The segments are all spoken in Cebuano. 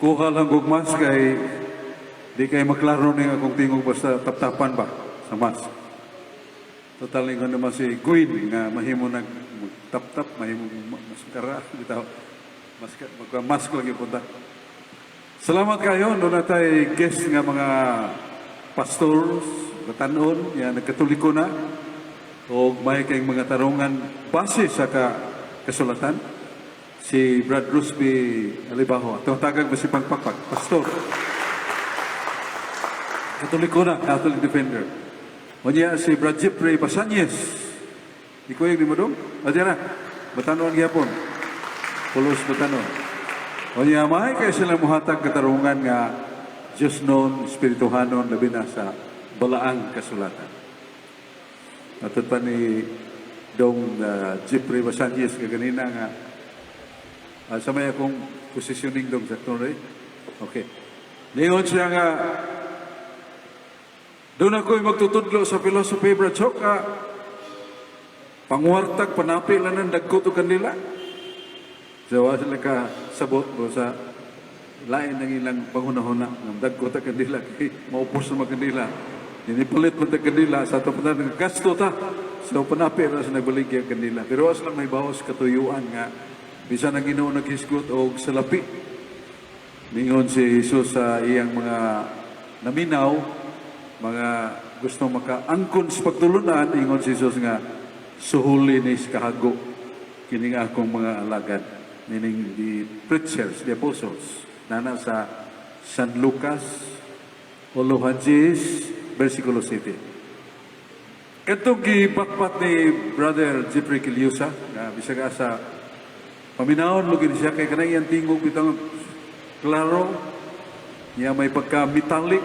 Kuha lang og mask kay di kay maklaro ning akong tingog basta taptapan ba sa mask. Total, ingon naman si Gwyn nga mahimo nag tap-tap, mahimo maskara bitaw. Mask, magka-mask lang gyud punta. Salamat kayo no natay guest nga mga pastors, batanon, ya nagkatoliko na o may kayong mga tarungan base sa kasulatan, si Brad Rusby Alibajo. Ato tagag ba si Pangpakpak, pastor. Katoliko na, Catholic defender. Unya si Brad Jeffrey Basanyes. Ikuyog ni mo dong? Adya na. Batanon gyapon. Pulos batanon. Unya may kay sila muhatag katarungan nga Diyos non, Espirituhanon, labi na sa balaang kasulatan. Atod pa ni Dong Jeffrey Basanyes nga ganina nga sa may akong positioning dong sa rin. Okay. Ningon siya nga doon ako'y magtutudlo sa philosophy, Brad Choka. Pangwartag, panapi lang ng dagko to kanila. So, wa sila ka sabot mo sa lain ng ilang panghunahuna. Ng dagko ta kandila, kay maupos na magkandila. Inipalit mo ta kandila, sa ato pa na gasto ta. So, panapi ra sa nagbaligya kandila. Pero was lang may bawas katuyuan nga, bisan ang Ginoo naghisgot og salapi. Ningon si Jesus sa iyang mga naminaw, mga gusto makaangkon sa pagtulunan, ingon si Jesus nga, "Suhuli ni sa kahago, kining akong mga alagad," meaning the preachers, the apostles. Nana sa San Lucas, 8, versikulo 7. Katong gipatpat ni Brother Jeffrey Quiliosa, nga bisag asa paminawon mo gini siya kay kanang iyang tingog bitang klaro niya, may pagka metallic,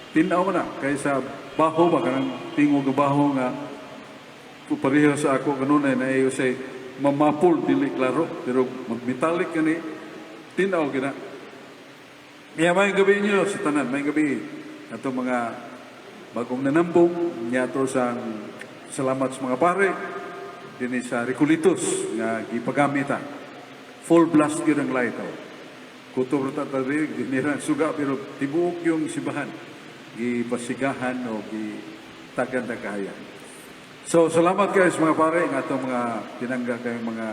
tinaw mo na kay sa baho ba, kanang tingog nga baho nga pareho sa ako kanunay na iyo say mamapol, dili klaro, pero mag metallic kani, tinaw gina. Kaya may gabi niyo sa tanan, may gabi ato mga bagong nanambong niya to sa salamat sa mga pare dinhi sa Recoletos nga gipagamit ta. Full blast gyud ang light, oh. Kutob ra ta tari dinhi suga, pero tibuok yung simbahan gipasigahan o gitagan ta kaya. So salamat kayo sa mga pare nga atong mga tinangga kayong mga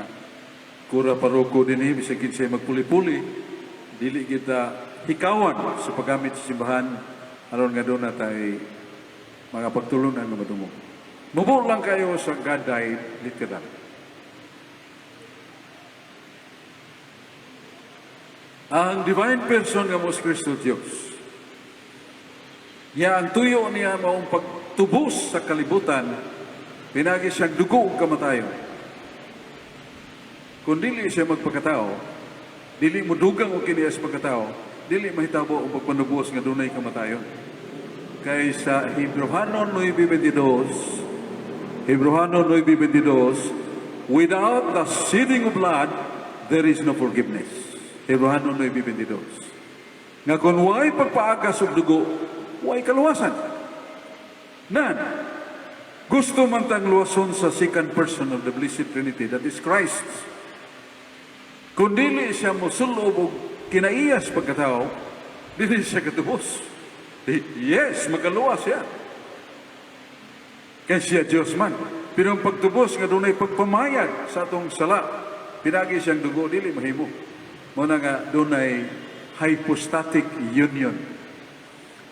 kura paroko dinhi, bisag kinsay magpuli-puli, dili kita hikawan sa paggamit sa simbahan aron nga doon na tay mga pagtulunan nga madungog. Mubo lang kayo sa God died literal. Ang divine person nga mo si Kristo Dios. Niya ang tuyo niya maong pagtubos sa kalibutan, pinagi siyang dugo ug kamatayon. Kung dili siya magpakatao, dili mo dugang og kini sa pagkatao, dili mahitabo ang pagpanubos nga dunay kamatayon. Kay sa Hebreohanon 9.22, Hebreohanon 9.22, without the shedding of blood, there is no forgiveness. Hebreohanon 9.22. Nga kung way pagpaagas og dugo, way kaluwasan. Nan, gusto man tang luwason sa second person of the Blessed Trinity, that is Christ. Kung dili siya mosulob og kinaiyas pagkatao, dili siya katubos. Yes, makaluwas siya. Kay siya Diyos man. Pero ang pagtubos nga dunay pagpamayag sa atong sala, pinagi siyang dugo, dili mahimo. Muna nga dunay hypostatic union.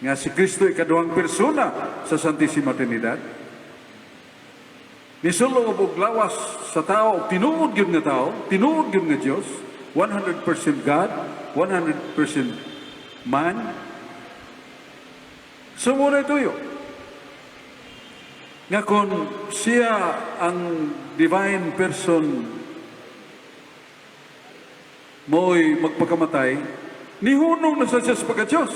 Nga si Kristo ikaduhang persona sa Santissima Trinidad. Nisulob og lawas sa tao, tinuod gyud nga tao, tinuod gyud nga Dios, 100% God, 100% man. So muna tuyo. Nga kung siya ang divine person mo'y magpakamatay, nihunong na sa siya sa pagka-Diyos.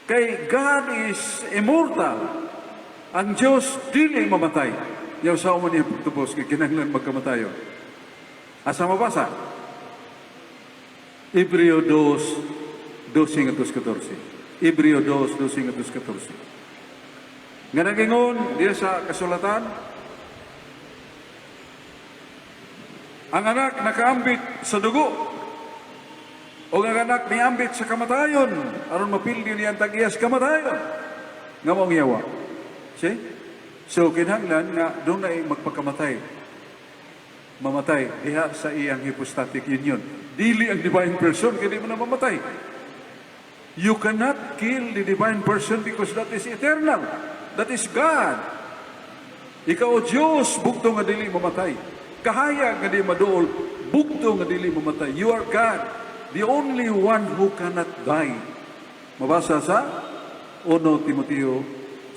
Kay God is immortal. Ang Diyos dili mamatay. Yaw sa mo niya pagtubos, kay kinahanglan magkamatayon. Asa mabasa? Hebreo 2, 12 ngadto 14. Hebreo 2, 12 ngadto 14. Nga nagingon diya sa kasulatan, ang anak nakaambit sa dugo. O ang Anak niambit sa kamatayon aron mapildi niya ang tag-iya sa kamatayon nga maong yawa. See? So kinahanglan nga dunay magpakamatay. Mamatay diha sa iyang hypostatic union. Dili ang divine person kay di man na mamatay. You cannot kill the divine person because that is eternal. That is God. Ikaw, O Diyos, bugto nga dili mamatay. Kahayag nga di maduol, bugto nga dili mamatay. You are God, the only one who cannot die. Mabasa sa 1 Timoteo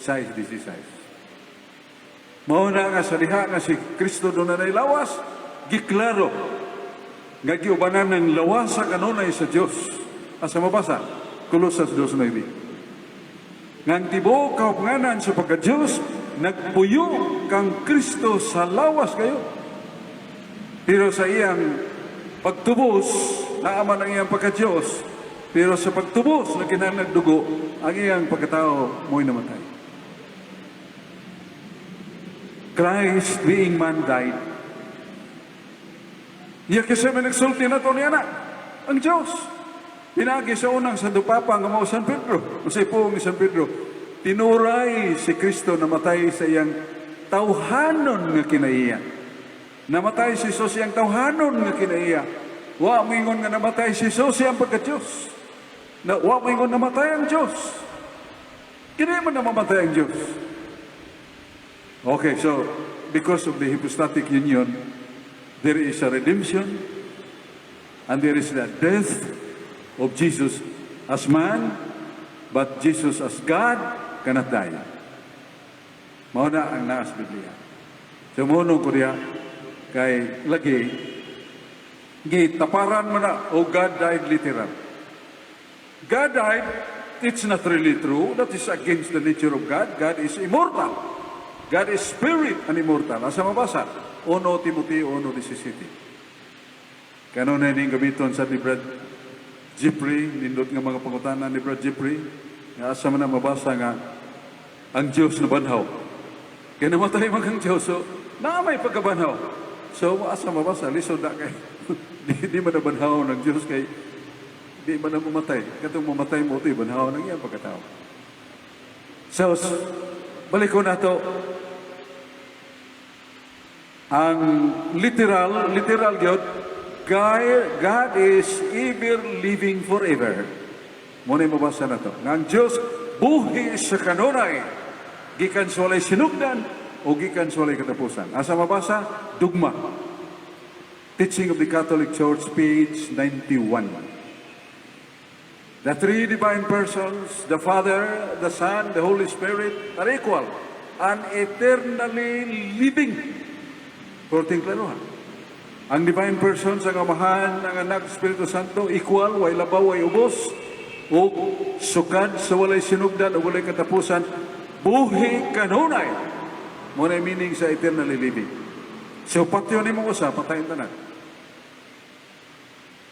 6:16. Mao na nga sa diha nga si Kristo dunay lawas, giklaro nga giubanan ng lawas sa kanunay sa Dios. Asa mabasa? Colosas 2:9. Nga ang tibuok kaupnganan sa pagka-Diyos nagpuyo kang Kristo sa lawas kayo. Pero sa iyang pagtubos, naa man ang iyang pagka-Diyos, pero sa pagtubos na kinahanglan dugo, ang iyang pagkatao mo'y namatay. Christ being man died. Iya kasi may nagsulti na to niya na, ang Diyos. Pinagi sa unang Santo Papa nga mao San Pedro, o sa ipuong ni San Pedro, tinuray si Kristo namatay sa iyang tawhanon nga kinaiya. Namatay si Jesus iyang tawhanon nga kinaiya. Wa moingon nga namatay si Jesus iyang pagka-Diyos. Na, wa moingon namatay ang Diyos. Kini man na mamatay ang Diyos. Okay, so because of the hypostatic union, there is a redemption and there is the death of Jesus as man, but Jesus as God cannot die. Mao na ang naa sa Biblia. So mao ko diha kay lagi gitaparan mo na, "Oh, God died literal." God died, it's not really true. That is against the nature of God. God is immortal. God is spirit and immortal. Asa mabasa? 1 Timoteo 1:17. Kanunay ning gamiton sa ni Brad Jeffrey, nindot nga mga pangutana ni Brad Jeffrey, nga asa man na mabasa nga ang Diyos na banhaw. Kaya namatay man ang Diyos, so naa may pagkabanhaw. So asa mabasa, lisod na kay di man nabanhaw ng Diyos kay di man na mamatay. Katong mamatay mo ito, banhaw ng iyang pagkatao. So, balik ko na to. Ang literal, literal gyud, God is ever living forever. Mao na mabasa na to. Nga ang Diyos buhi sa kanunay, gikan sa walay sinugdan o gikan sa walay katapusan. Asa mabasa? Dugma. Teaching of the Catholic Church, page 91. The three divine persons, the Father, the Son, the Holy Spirit, are equal and eternally living. Porting klaro ha. Ang divine persons, ang Amahan, ang Anak, Espiritu Santo, equal, way labaw, way ubos, o sukad sa walay sinugdan o walay katapusan, buhi kanunay. Mao na meaning sa eternally living. So, patyon nimo usa, patayin tanan.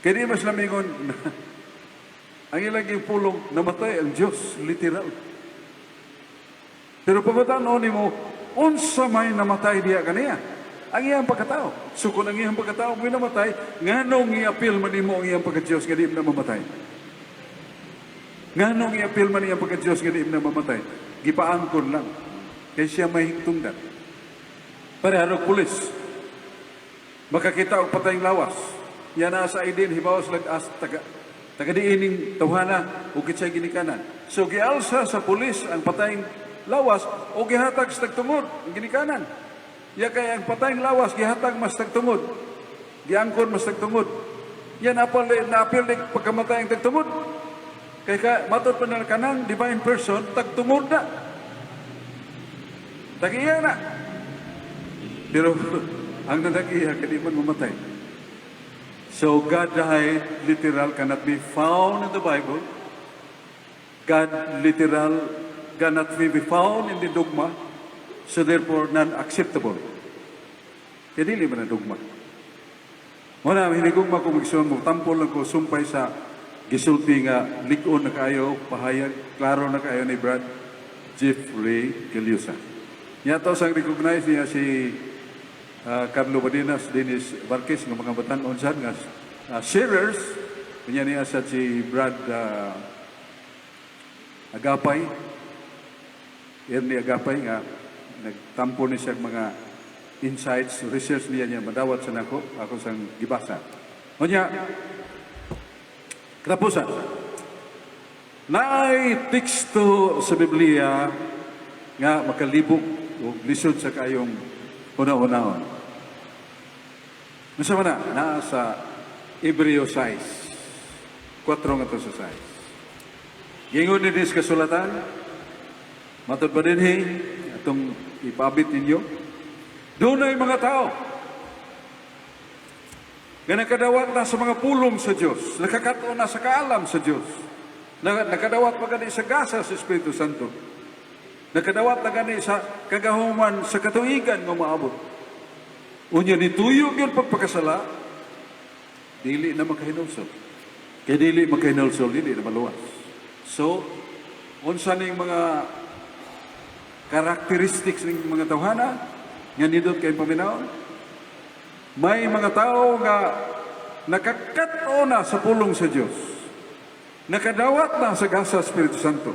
Kaya di mas lamingon, ang ilang pulong, namatay ang Diyos, literal. Pero pagkatanaw nimo, unsa may namatay diya kaniya? Ang iyang pagkatao. So kung ang iyang pagkatao mo'y namatay, nganong i-appeal man nimo ang iyang pagka-Diyos nga di na mamatay? Nganong i-appeal man iyang pagka-Diyos nga di na mamatay? Gipaangkon lang. Kay siya may hingtungdan. Pareha og pulis. Makakita og patayng lawas. Yan na sa ID, hibawas lag as taga taga diining tawhana ug kitsay ginikanan. So gialsa sa pulis ang patayng lawas o gihatag sa tagtungod ang ginikanan. Ya kay ang patayng lawas gihatag mas tagtungod. Giangkon mas tagtungod. Yan apal na apil di pagkamatay ang tagtungod. Kay ka matod pa na kanang divine person tagtungod na. Tagiya na. Pero ang nanagiya kay di man mamatay. So God died literal cannot be found in the Bible. God literal cannot be found in the dogma. So therefore non-acceptable. Kaya dili man ang dogma. Muna, hinigugma ko magsuon mo, tampol lang ko sumpay sa gisulti nga lig-on na kaayo, pahayag, klaro na kaayo ni Brad Jeffrey Geliusa. Niya to sang recognize niya si Carlo Badinas, Dennis Barquez, nga mga batan-on sad nga sharers. Kunya niya sa si Brad Agapay, Ernie Agapay nga nagtampo ni siya mga insights, research niya niya madawat sa nako, ako sang gibasa. Unya, katapusan, naay teksto sa Biblia nga makalibog o lisod sa kayong una-unahon. Unsa man na? Naa sa Hebreo 6. 4 nga to sa 6. Gingon ni sa kasulatan, matod pa dinhi, atong ipabit ninyo, dunay mga tao nga nakadawat na sa mga pulong sa Diyos, nakakatuon na sa kaalam sa Diyos, nakadawat pa gani sa gasa sa Espiritu Santo, nakadawat na gani sa kagahuman sa katuigan nga maabot. Unya nituyo gyud pagpakasala, dili na makahinulsol. Kay dili makahinulsol, dili na maluwas. So, unsa ning mga characteristics ng mga tawhana nga nindot kay paminawon? May mga tao nga nakakat-o na sa pulong sa Dios. Nakadawat na sa gasa sa Espiritu Santo.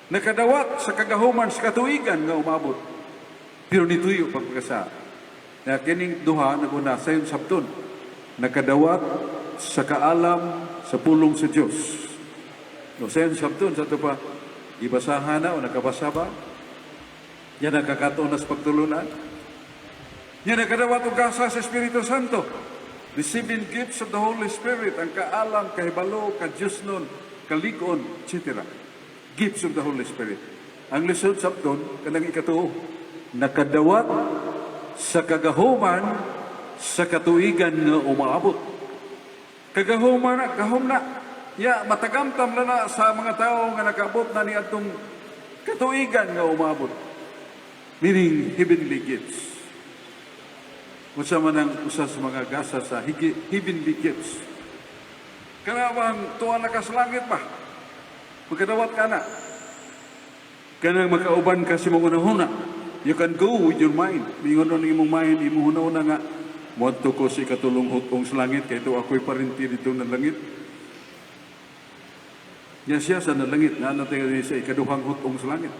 Nakadawat sa kagahuman sa katuigan nga umabot. Pero nituyo pagpakasala. Na kining duha naguna sayon sabton. Nakadawat sa kaalam sa pulong sa Dios. No, sayon sabton sa ato pa gibasahan na o nakabasa ba? Yan nakakatuon na sa pagtulunan. Yan nakadawat og gasa sa Espiritu Santo. Receiving gifts of the Holy Spirit, ang kaalam, kahibalo, ka-Diyosnon, kalig-on, etc. Gifts of the Holy Spirit. Ang lisod sabton, kanang ikatuo, nakadawat sa kagahuman sa katuigan nga umaabot. Kagahuman na, gahom na. Ya, matagamtam na na sa mga tao nga nakaabot na ni atong katuigan nga umaabot. Meaning, heavenly gifts. Unsa man ang usa sa mga gasa sa heavenly gifts? Kanang tuwa na ka sa langit ba? Magkadawat ka na. Kanang makauban ka sa imong hunahuna. You can go with your mind. Mingon ang imong mind, imong hunahuna nga, "Muadto ko sa ikatulong hutong sa langit, kay ito ako'y parinti dito ng langit." Yan siya sa nalangit, na natin sa ikaduhang hutong sa langit.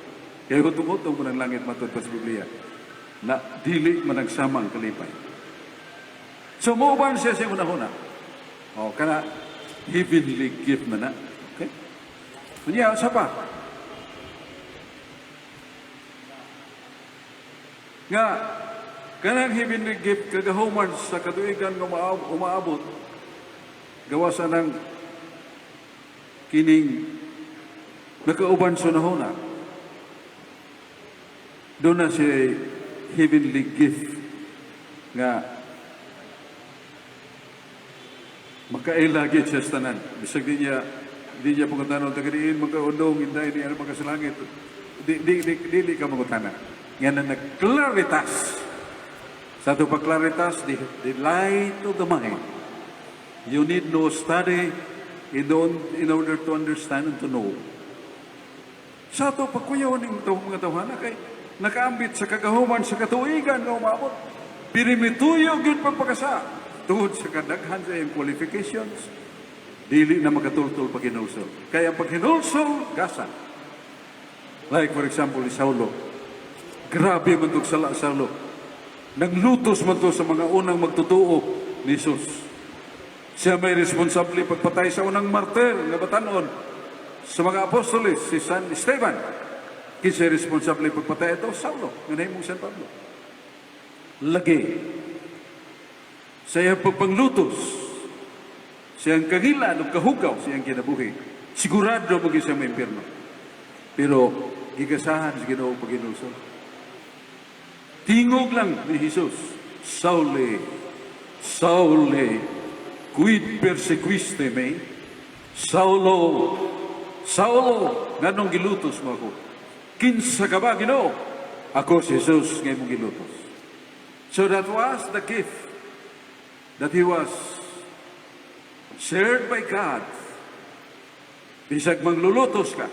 Kaya hutong-hutong mo ng langit matod pa sa Biblia. Na dili managsama ang kalipay. So, muuban siya sa hunahuna. O, kana heavenly gift na na. Okay? Unya, sa pa? Nga, kanang heavenly gift, kagahuman sa katuigan nga umaabot, gawasan ng kining nakauban sa hunahuna. Doon na siya heavenly gift nga makaila gyud siya sa tanan. Bisag di niya pangutanon, "Taga diin magkaundong, inday ni ano mga sa langit?" Di, di, di, dili ka mangutana. Nga na nagklaritas. Sa ato pagklaritas, the light of the mind. You need no study in order to understand and to know. Sa ato pagkuyaw ning mga tawhana kay nakaambit sa kagahuman sa katuigan nga umabot. Pirimituyo gyud pagpakasa tungod sa kadaghan sa iyang qualifications, dili na makatultol paghinulsol. Kaya ang paghinulsol, gasa. Like, for example, ni Saulo. Grabe man tong sala Saulo. Naglutos man to sa mga unang magtotoo ni Jesus. Siya may responsable pagpatay sa unang martir nga batanon sa mga apostoles, si San Esteban. Kinsa responsable pagpatay ito? Saulo, nga nahimong San Pablo. Lagi. Sa iyang pagpanglutos, siyang kangila o kahugaw, siyang kinabuhi. Sigurado mo siya may impyerno. Pero gigasahan sa Ginoo paghinulsol. Tingog lang ni Jesus, "Saule, Saule, quid persequiste me?" Saulo, Saulo, nganong gilutos mo ako? Kinsa ka ba, Ginoo? Ako si Jesus nga imong gilutos. So that was the gift that he was shared by God. Bisag manglulutos ka,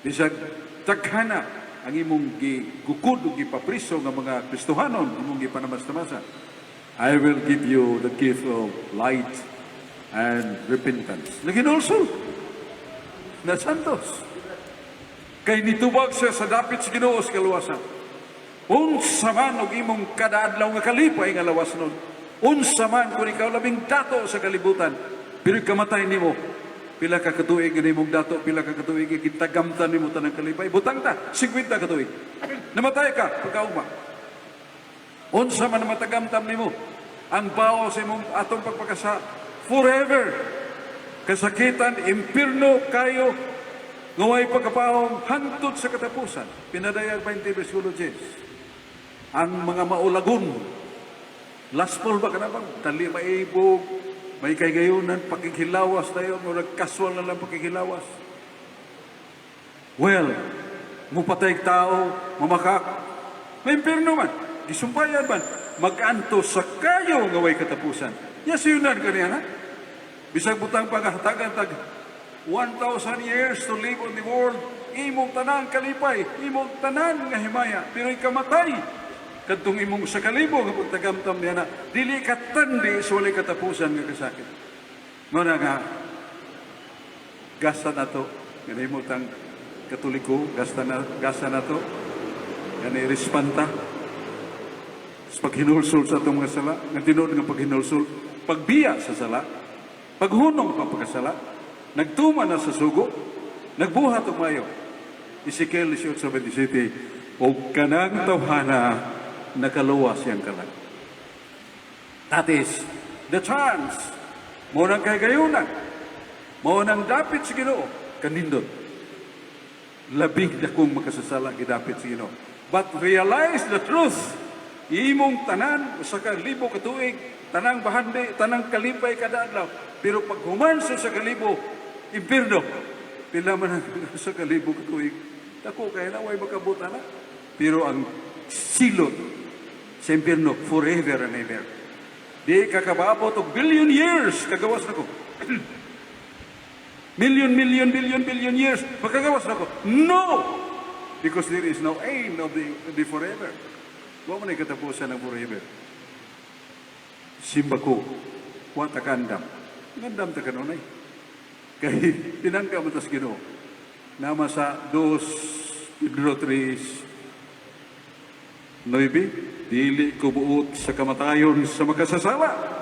bisag taghana ang imong gigukod o gipapriso nga mga Kristohanon, imong gipanamastamasa, I will give you the gift of light And repentance. Naghinulsol. Nasantos. Kay nitubag siya sa dapit sa Ginoo sa kaluwasan. Unsa man og imong kada adlaw nga kalipay nga lawas nun. Unsa man kung ikaw labing dato sa kalibutan, pero kamatay nimo, pila ka katuig nga nimong dato, pila ka katuig nga gitagamtan nimo tanang kalipay, butang ta, 50 ka tuig. Namatay ka pagkaugma. Unsa man matagamtam nimo, ang bao sa imong atong pagpakasa forever. Kasakitan, impirno kayo, nga way pagkapahong hangtod sa katapusan. Pinadayag 20 versikulo 10. Ang mga maulagon, lastful ba ka na bang? Dali maibog, may kaygayunan, pakikhilawas tayo, murag casual na lang pakikhilawas. Well, mupatay tao, mamakak, may impirno man, gisumpayan man, mag-anto sa kayo nga way katapusan. Yes, yun na kaniya na. Bisag butang pagahatagan tag 1,000 years to live on the world, imong tanan kalipay, imong tanan nga himaya, pero ikamatay, kadtong imong sa kalibo nga pagtagamtam niya na, dili ka tandi sa walay katapusan nga kasakit. Mao na nga, gasa na to, nga nahimo tang Katoliko, gasa na to, nga ni-respanta, sa paghinulsol sa atong mga sala, nga tinuod nga paghinulsol, pagbiya sa sala, paghunong pa pagkasala, nagtuma na sa sugo, nagbuhat og mayo. Ezekiel 18:27, og kanang tawhana nakaluwas siyang kalag. That is the chance. Mao nang kahigayunan. Mao nang dapit sa Ginoo kanindot. Labing dakong makasasala gidapit sa Ginoo. But realize the truth. Imong tanan usa ka libo ka tuig, tanang bahandi, tanang kalipay kada adlaw. Pero pag human sa kalibo, impirno. Pila man ang usa ka libo ka tuig. Dako kay na way makabot ana. Pero ang silot sa impirno forever and ever. Di ka kabaabot og billion years kagawas na ko. Million, million, billion, billion years, makagawas na ko. No! Because there is no end of the forever. Wa man ay katapusan ng forever. Simba ko, wa ta kaandam. Ngandam ta kanunay. Kay tinangka man tas Ginoo. Nama sa 2 Pedro 3:9, dili ko buot sa kamatayon sa makasasala.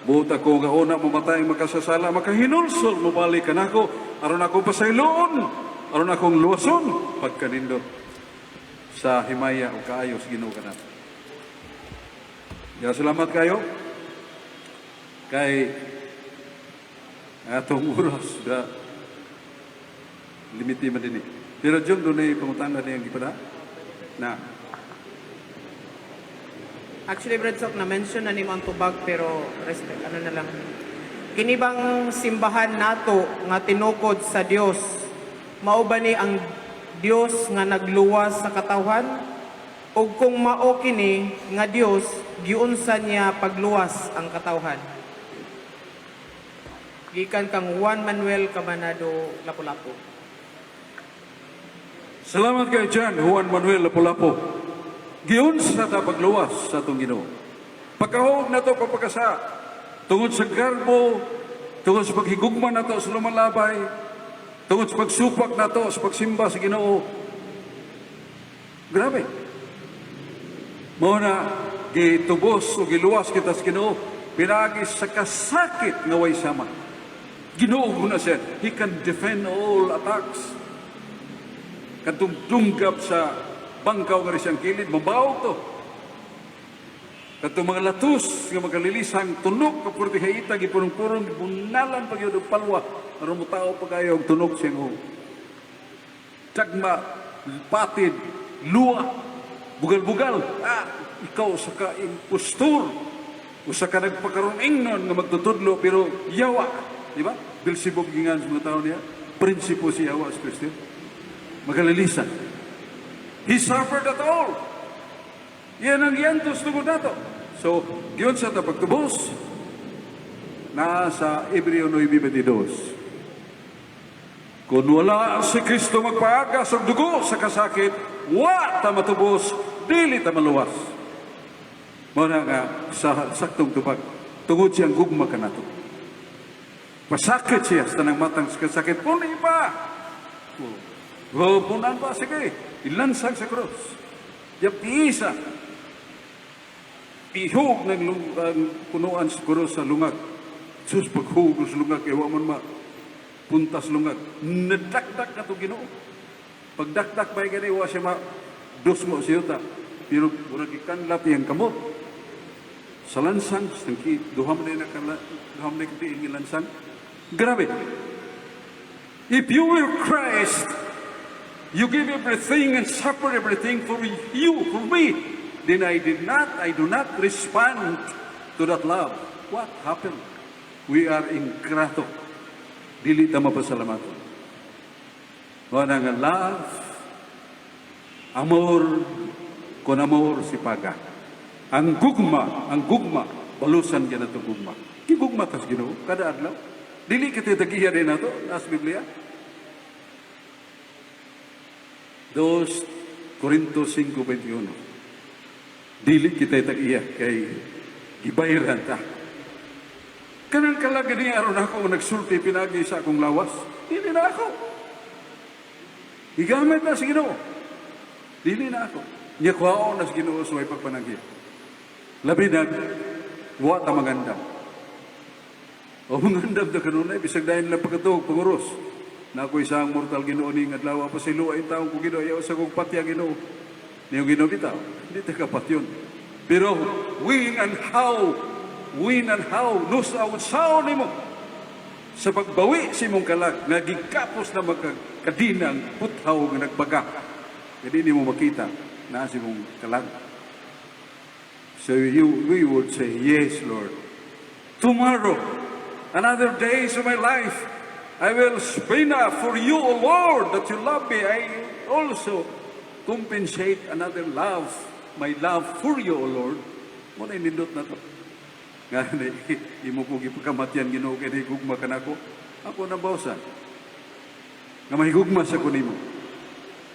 Buot ako nga una mamatay ang makasasala, makahinulsol, mobalik kanako, aron akong pasayloon, aron akong luwason, pagkanindot sa himaya o kaayo sa Ginoo kanato. Ya, salamat kayo. Kay atong oras da limiti man dinhi. Pero Jung, dunay pangutana niyang gipada na. Actually, Brad Sok, na-mention na nimo ang tubag pero respect, ano na lang. Kini bang simbahan nato nga tinukod sa Dios, mao ba ni ang Dios nga nagluwas sa katawhan? Ug kung mao kini nga Dios, giunsa niya pagluwas ang katawhan? Gikan kang Juan Manuel Cabanado, Lapu-Lapu. Salamat kay John Juan Manuel Lapu-Lapu. Giunsa ta pagluwas sa atong Ginoo? Pagkahog na to papakasa tungod sa garbo, tungod sa paghigugma nato sa lumalabay, tungod sa pagsupak nato sa pagsimba sa Ginoo. Grabe. Mao na gitubos o giluwas kita sa Ginoo pinaagi sa kasakit nga way sama. Ginoo na siya. He can defend all attacks. Katong dunggap sa bangkaw nga siyang kilid, mabaw to. Katong mga latus nga makalilisang tunok kapurti haita gipunong-purong gibunalan pag yun og palwa aron mo tao pagayo og tunok siyang oh. Tagma, patid, luwa, bugal-bugal. Ah, ikaw sa ka impostor. Usa ka nagpakaroon ingnon nga magtutudlo pero yawa, di ba? Beelzebub gingan sa mga tao niya. Prinsipo si yawa sa Kristo. Magalilisan. He suffered at all. Yan ang giantos tungod nato. So, giunsa ta pagtubos na sa Hebreo 9:22. Kung wala si Kristo magpaagas og dugo sa kasakit, wa ta matubos, dili ta maluwas. Mao na nga sa saktong tubag, tungod siyang gugma kanato. Pasakit siya sa tanang matang sa kasakit. Puni pa! Oh, punan pa, sige. Ilansang sa krus. Yapisa. Ihog ng ang punuan sa krus sa lungag. Sus, paghug sa lungag, ewa man ma puntas lungag. Nadakdak na to Ginoo. Pagdakdak ba gani, wa siya ma dusmo siya ta. Pero murag ikanlap iyang kamot. Sa lansang, tangki, duha man na nakala, duha man na kati lansang. Grabe. If you were Christ, you give everything and suffer everything for you, for me. Then I do not respond to that love. What happened? We are ingrato. Dili ta mapasalamaton. Wala nga love, amor, con amor se paga. Ang gugma, balusan yan ato gugma. Gigugma tas Ginoo kada adlaw. Dili kita tagiya din nato, nas Biblia. 2 Corinto 5:21. Dili kita tag-iya kay gibayran ta. Kanang kalaga niya aron ako nagsulti pinagi sa akong lawas. Dili na ako. Gigamit na sa Ginoo. Dili na ako. Nya kuhaon na sa Ginoo sa way pagpanagit. Labi na wa ta magandam. O mangandam ta kanunay bisag dayon lang pagkatuog panguros. Na ako isang mortal, Ginoo, ning adlaw pa silo ay taong ko, Ginoo, ayaw sa kong patya, Ginoo. Niyo Ginoo bitaw. Hindi ta kapatyon. Pero when and how, when and how, nus sao nimo sa pagbawi sa imong kalag nga gikapos na magkadinang puthaw nga nagbaga. Nga di nimo makita na sa imong kalag. So we would say, "Yes, Lord. Tomorrow, another days of my life, I will spend up for you, O Lord, that you love me. I also compensate another love, my love for you, O Lord." Mo na nindot na to. Nga ni, imo ko gipagkamatyan, Ginoo, kay higugma ka nako. Ako na bawsan nga mahigugma sa ko nimo.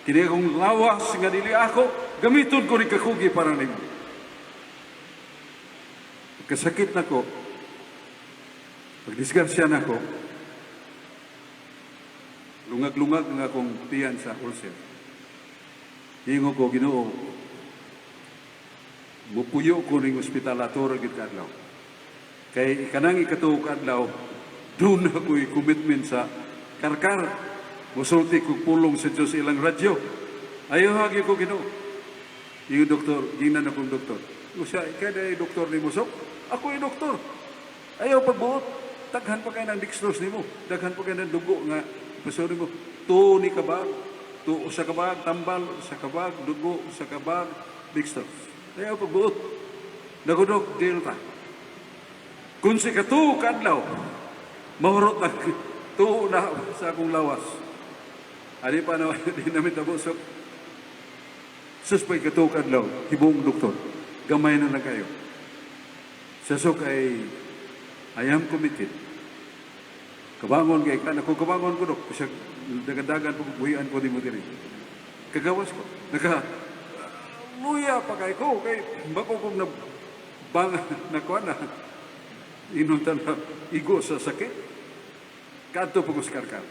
Kini akong lawas nga dili ako, gamiton ko ni kakugi para nimo. Pagkasakit nako, pagdisgrasya nako, lungag-lungag nga akong tiyan sa ulcer. Ingo ko, "Ginoo, mupuyo ko ning ospital ato ra gid ka adlaw." Kay kanang ikatuo ka adlaw, doon ako'y commitment sa Karkar. Musulti kog pulong sa Diyos ilang radyo. Ayaw hagi ko, Ginoo. Yung doktor, ginan akong doktor. Usa, kaya na doktor ni Musok? Ako yung doktor. Ayaw pagbuot. Daghan pa kayo ng dextrose nimo. Daghan pa kayo ng dugo nga paso nimo. Tuo ni kabag. Tuo sa kabag, tambal, sa kabag, dugo, sa kabag, dextrose. Ayaw pagbuot. Nagudok, delta. Kung si katuo kadlaw, mahurot na tuo na sa akong lawas. Ani pa na, di namin tabusok. Sus pa'y katuo kadlaw, hibong doktor. Gamay na lang kayo. Sa sok ay, I am committed. Kabangon kay kan ako, kabangon ko, dok. Bisag dagan-dagan po buhian ko nimo diri. Kagawas ko. Naka luya pa kay ko kay bako kong na bang nakuha na inuntan na igo sa sakit. Kadto pa ko sa Karkar.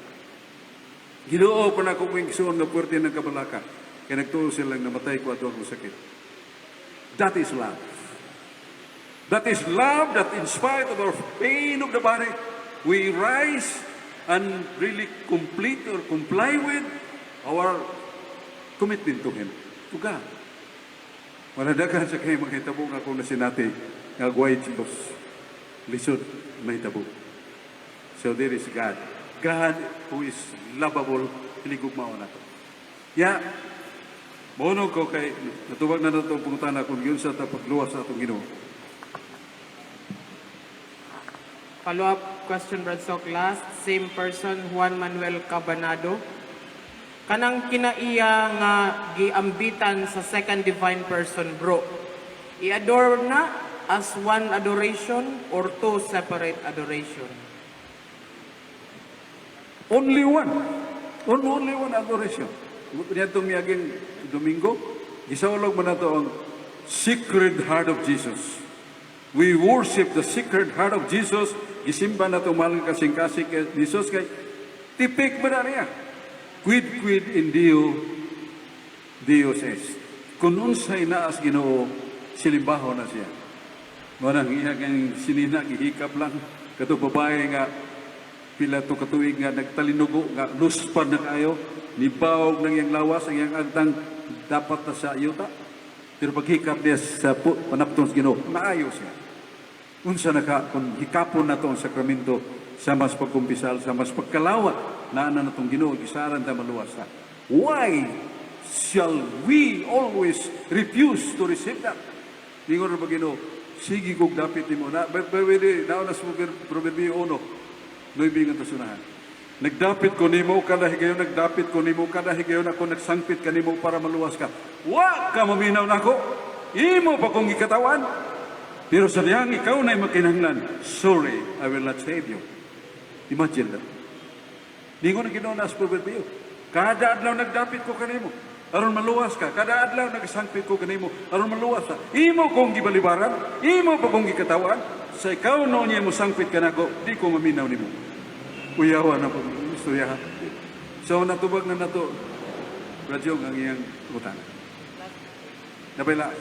Ginoo pa na akong igsuon nga puwerte ng kabalaka. Kaya nagtuo silang namatay ko ato akong sakit. That is love. That is love that in spite of our pain of the body, we rise and really complete or comply with our commitment to Him, to God. Manadagan sa kayo mahitabo nga akong nasinati nga gway Diyos. Lisod mahitabo. So there is God. God who is lovable, hiligugmaon nato. Ya, Mono ko kay natubag na nato ang pangutana kung yun sa pagluwas sa atong Ginoo. Follow-up question, Brad Sok. Last, same person, Juan Manuel Cabanado. Kanang kinaiya nga giambitan sa second divine person, bro. I-adore na as one adoration or two separate adoration? Only one. Only one adoration. Niadtong miaging Domingo, gisaulog man nato ang Sacred Heart of Jesus. We worship the Sacred Heart of Jesus. Gisimba na itong mahal nga kasing-kasing kay Jesus kay tipik ba na niya? Quid quid in Deo, Deus est. Kung unsay naas Ginoo, silimbaho na siya. Mao nang iya kang sinina, gihikap lang. Kato babae nga pila to katuig nga nagtalinugo nga luspan na kayo, nibawog ng iyang lawas, ang iyang agtang dapat na sa yuta. Pero paghikap niya sa panapton sa Ginoo, naayo siya. Unsa na ka kung hikapon na to ang sakramento sa mas pagkumpisal, sa mas pagkalawat, naa na natong Ginoo, gisaran ta, maluwas ta. Why shall we always refuse to receive that? Ningon ba Ginoo, sige kog dapit nimo na, pwede, nauna sa Proverbio 1, 9 nga tasunahan. Nagdapit ko nimo kada higayon, nagdapit ko nimo kada higayon, ako nagsangpit kanimo para maluwas ka. Wa ka maminaw nako. Imo pa kong gikatawan. Pero sa diyang ikaw na makinahanglan, sorry, I will not save you. Imagine that. Ningon ang Ginoo na sa Proverbio. Kada adlaw nagdapit ko kanimo aron maluwas ka. Kada adlaw nagsangpit ko kanimo aron maluwas ka. Imo kong gibalibaran, imo pa kong gikatawan. Sa ikaw no niya mo sangpit kanako, di ko maminaw nimo. Uyawa na po istorya. So natubag na nato, Radyo, ang iyang utang. Napila.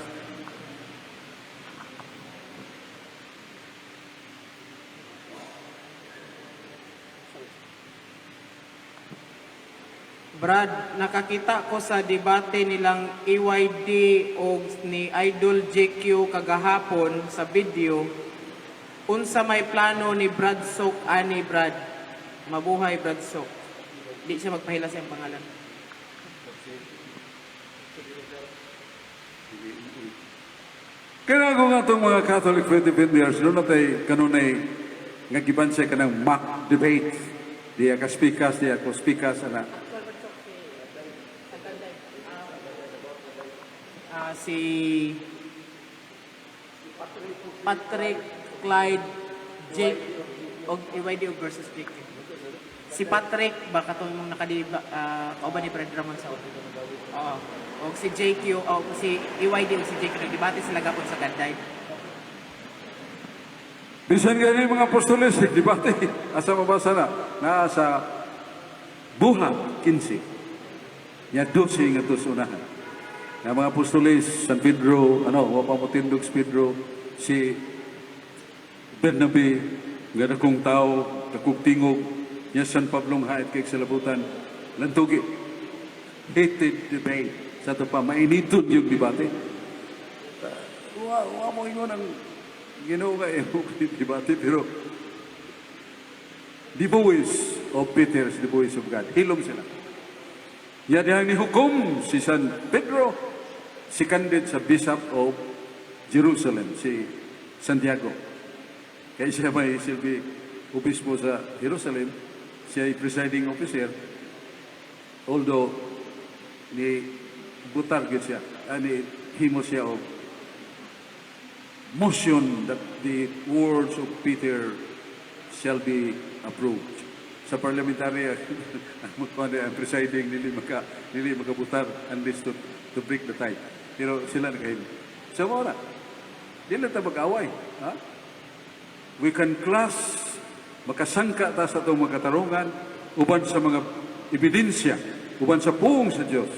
Brad, nakakita ko sa debate nilang AYD o ni Idol JQ kagahapon sa video. Unsa may plano ni Brad Sok ani, Brad? Mabuhay, Brad Sok. Di siya magpahila sa iyang pangalan. Kaya kung atong mga Catholic faith defenders, doon natay kanunay nga gibansay ka ng mock debate. Diya ka speakers, diya ko speakers, ana. Si Patrick Clyde Jake og AYD og versus JQ. Si Patrick ba katong mong nakadiba kauban ni Brad Ramon sa Oo. Og si JQ o si AYD og si JQ nagdebate sila gapon sa Ganday. Bisan gani mga apostoles, debate. Asa mabasa na? Naa sa Buhat 15. Ya 12 nga tos unahan. Nga mga apostoles, San Pedro, ano, wa pa mo tindog si Pedro, si Bernabe, nga dakong tao, dakong tingog, nya San Pablo nga hait kay sa labutan, lantugi. Heated debate. Sa ato pa, mainiton yung debate. Wa mo ingon ang Ginoo nga imo debate, pero the voice of Peter is the voice of God. Hilom sila. Ya dihang ni hukom si San Pedro, si candid sa Bishop of Jerusalem, si Santiago. Kaya siya may silbi obispo sa Jerusalem, siya ay presiding officer, although ni butar gyud siya, ani himo siya og motion that the words of Peter shall be approved. Sa parliamentary, ang presiding dili makabutar unless to break the tie. Pero sila nakahimo. So mao na. Di lang ta mag-away. Ha? We can clash, makasangka ta sa atong makatarungan, uban sa mga ebidensya, uban sa puong sa Dios.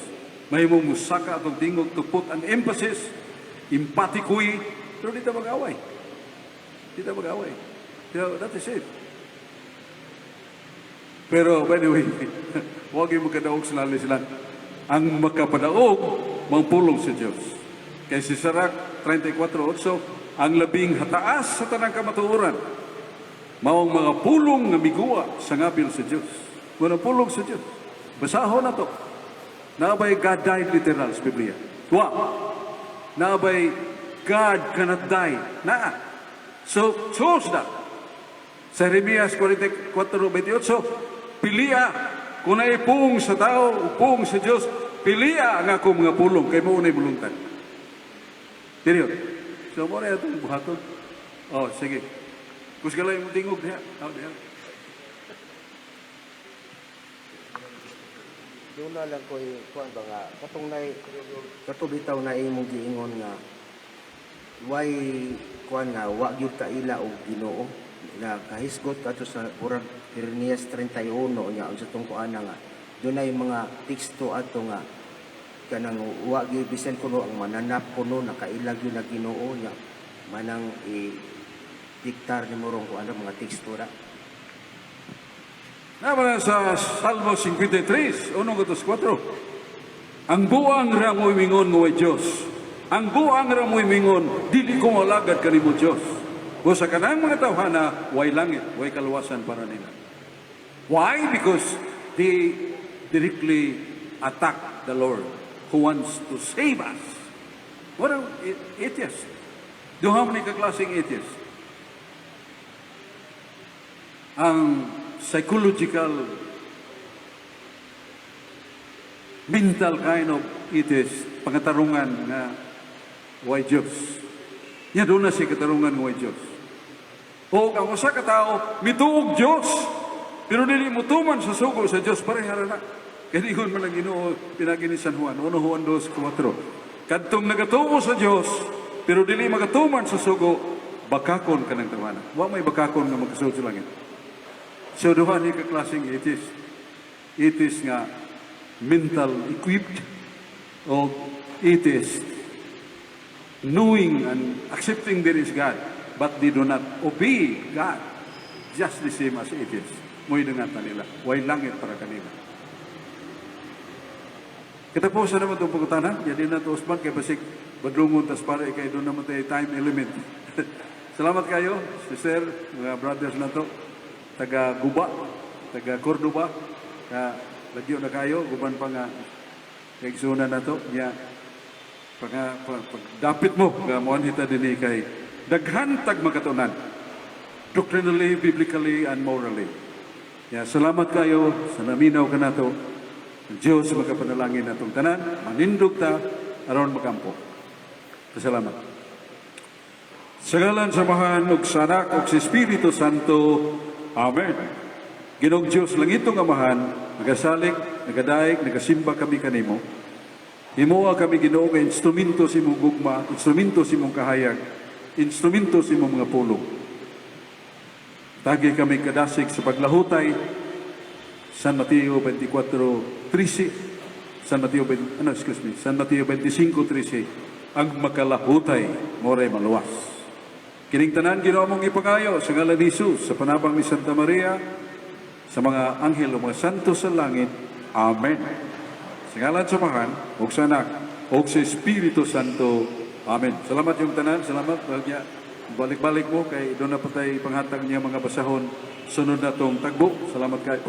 Mahimong musaka atong tingog to put an emphasis, emphatically, pero di ta mag-away. Di ta mag-away. So, that is it. Pero, by the way, huwag yung magkadaog sa lali sila. Ang makapadaog, mga sa Diyos. Kay si Sirach 34:8, ang labing hataas sa tanang kamatuoran, mao ang mga pulong nga miguwa sa ngabil sa Diyos. Mga pulong sa Diyos. Basahon na to. Naa bay God died literal sa Biblia? Wa. Naa bay God cannot die? Naa. So, choose that. Sa Jeremias 44:28, pilia kung naipung sa tao, upong sa Diyos, pilia ang akong mga pulong, kay mao na'y buluntad. Period. So, mao na itong buhaton. Oh, sige. Kusgalay mo tingog diha. Oh, diha. Doon na lang ko kuan ba nga katong nay kato bitaw na imong giingon nga why kuan nga wa gyud kaila og Ginoo. Nakahisgot kato sa murag Jeremias 31 nya unsa tong kuana nga dunay mga teksto ato nga kanang wa gyud bisan kuno ang mananap kuno nakaila gyud na Ginoo nya manang i diktar nimo rong kuana mga teksto ra. Naman sa Salmo 53, 1 2, 4. Ang buang ra mo'y mingon nga way Diyos. Ang buang ra mo'y mingon, dili ko malagad kanimo, Diyos. Busa kanang mga tawhana, way langit, way kaluwasan para nila. Why? Because they directly attack the Lord who wants to save us. What are atheist? Duha man ni kaklaseng atheist. Ang psychological, mental kind of atheist, pangatarungan nga way Diyos. Nya doon na siya katarungan nga way Diyos. O ang usa ka tawo mituog Diyos, pero dili mo tuman sa sugo sa Diyos, pareha ra na. Kaya ingon man ang Ginoo pinaagi ni San Juan, 1 Juan 2, 4. Kadtong nagatuo sa Diyos, pero dili magatuman sa sugo, bakakon kanang tawana. Wa may bakakon nga magkasulod sa langit. So duha ni ka klaseng atheist. Atheist nga mental equipped o atheist knowing and accepting there is God, but they do not obey God. Just the same as atheists. Mo'y dangatan nila. Way langit para kanila. Katapusan naman itong pangutana. Jadi na ito, Osman, kay basig badlungon tas para kay doon naman tayo time element. Salamat kayo, sister, mga brothers na to. Taga Guba, taga Cordoba, ka lagyo na kayo, guban pa nga kaigsunan na to. Nya, pagdapit mo, nga moanhi ta dinhi kay daghan tag makatunan. Doctrinally, biblically, and morally. Ya, salamat kayo sa naminaw kanato. Ang Diyos makapanalangin natong tanan, manindog ta aron makampo. Salamat. Sa ngalan sa Amahan ug sa Anak ug sa Espiritu Santo. Amen. Ginoong Diyos, langitong Amahan, nagasalig, nagadaig, nagasimba kami kanimo. Himoa kami, Ginoo, nga instrumento sa imong gugma, instrumento sa imong kahayag, instrumento sa imong mga pulong. Tagi kami kadasig sa paglahutay, San Mateo 24:13, San Mateo 20, ano, excuse me, San Mateo 25:13, ang makalahutay moray maluwas. Kining tanan, Ginoo, mong ipangayo sa ngalan ni Jesus, sa panabang ni Santa Maria, sa mga anghel o mga santo sa langit. Amen. Sa ngalan sa Amahan, ug sa Anak, ug sa Espiritu Santo. Amen. Salamat yung tanan, salamat. Bagya, balik-balik mo kay doon na patay panghatag niya mga basahon sunod na tong tagbo. Salamat kayo.